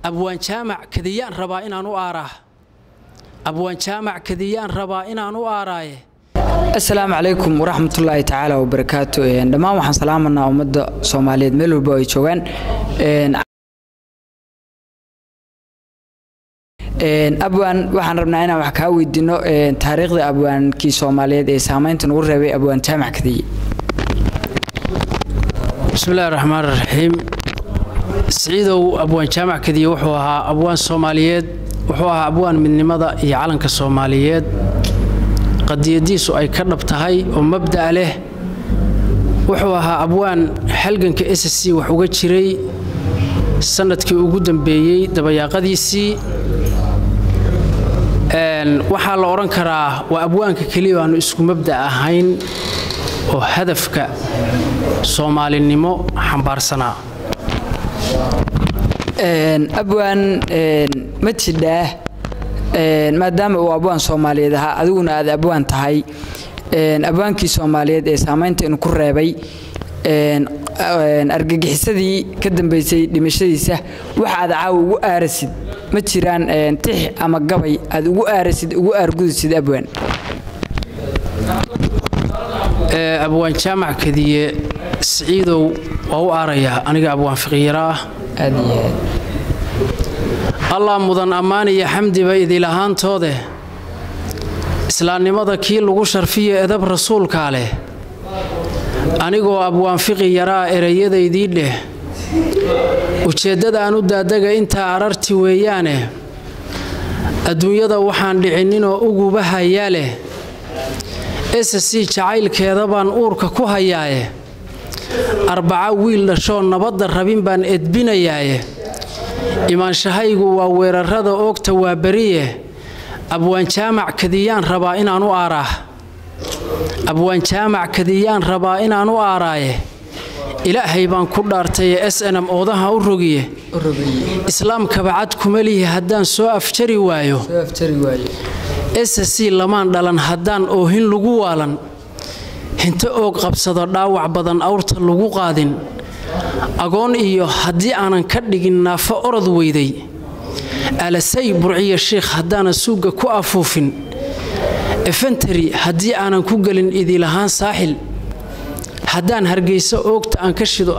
Abwaan Jaamac Kadiyaan rabaa inaan u aaraa. Abwaan Jaamac Kadiyaan rabaa inaan u aaraaye. Asalaamu calaykum waraxmatullaahi tacaala wabarakaatu. Dhammaan waxaan salaamanaa ummadda Soomaaliyeed meel walba ay joogaan. Abwaan, waxaan rabnaa inaan wax kaa weydiino taariikhda abwaankii Soomaaliyeed ee saameynta nagu reebay, Abwaan Jaamac Kadiye. Bismillahi raxmaan raxiim. Siciidow, Abwaan Jaamac Kadiye wuxuu ahaa abwaan Soomaaliyeed, wuxuu ahaa abwaan midnimada iyo calanka Soomaaliyeed qadiyadiisu ay ka dhab tahay oo mabda'a leh. Wuxuu ahaa abwaan halganka SC wax uga jiray sanadkii ugu dambeeyey dabayaaqadiisii. Waxaa la odhan karaa waa abwaanka keliya aanu isku mabda ahayn oo hadafka soomaalinimo xambaarsanaa. Abwaan, ma jidhaa, maadaama uu abwaan Soomaaliyeed ahaa, adiguna aad abwaan tahay, abwaankii Soomaaliyeed ee saameynta inu ku reebay argagixisadii ka dambeysay dhimashadiisa, waxa aad caawa ugu aarasid ma jiraan, tix ama gabay aad ugu aarasid, ugu aargudisid, abwaan? Abwaan Jaamac Kadiye, Siciidow, waa u aarayaa aniga abwaan fiqiyaro ah. Aad iyo aad. Allah mudan ammaaniya xamdiba idilahaantoode, islaamnimada kii lagu sharfiyo edab rasuulkaa leh. Anigoo abwaan fiqi yaraa ereyadaydii dheh, ujeeddada aan u daadaga intaa ararti weeyaane, adduunyada waxaan dhicinninoo uguba hayaa leh, SC jacaylkeeda baan uurka ku hayaaye, arbaca wiil dhashoo nabadda rabin baan edbinayaaye, imaanshahaygu waa weerarada oogta waa beriye. Abwaan Jaamac Kadiyaan rabaa inaan u aaraa. Abwaan Jaamac Kadiyaan rabaa inaan u aaraaye. Ilaahay baan ku dhaartaye SNM oodaha u rogiye, islaamkaba cad kuma lihi haddaan soo afjari waayo. SC lamaan dhalan haddaan oohin lagu waalan, hinto oog qabsado dhaawac badan awrta lagu qaadin, agoon iyo haddii aanan ka dhigin naafo orod weyday, alasay Burciya Shiikh haddaanan suugga ku afuufin, efentary haddii aanan ku gelin idilahaan Saaxil, haddaan Hargeyso oogta aan ka shido.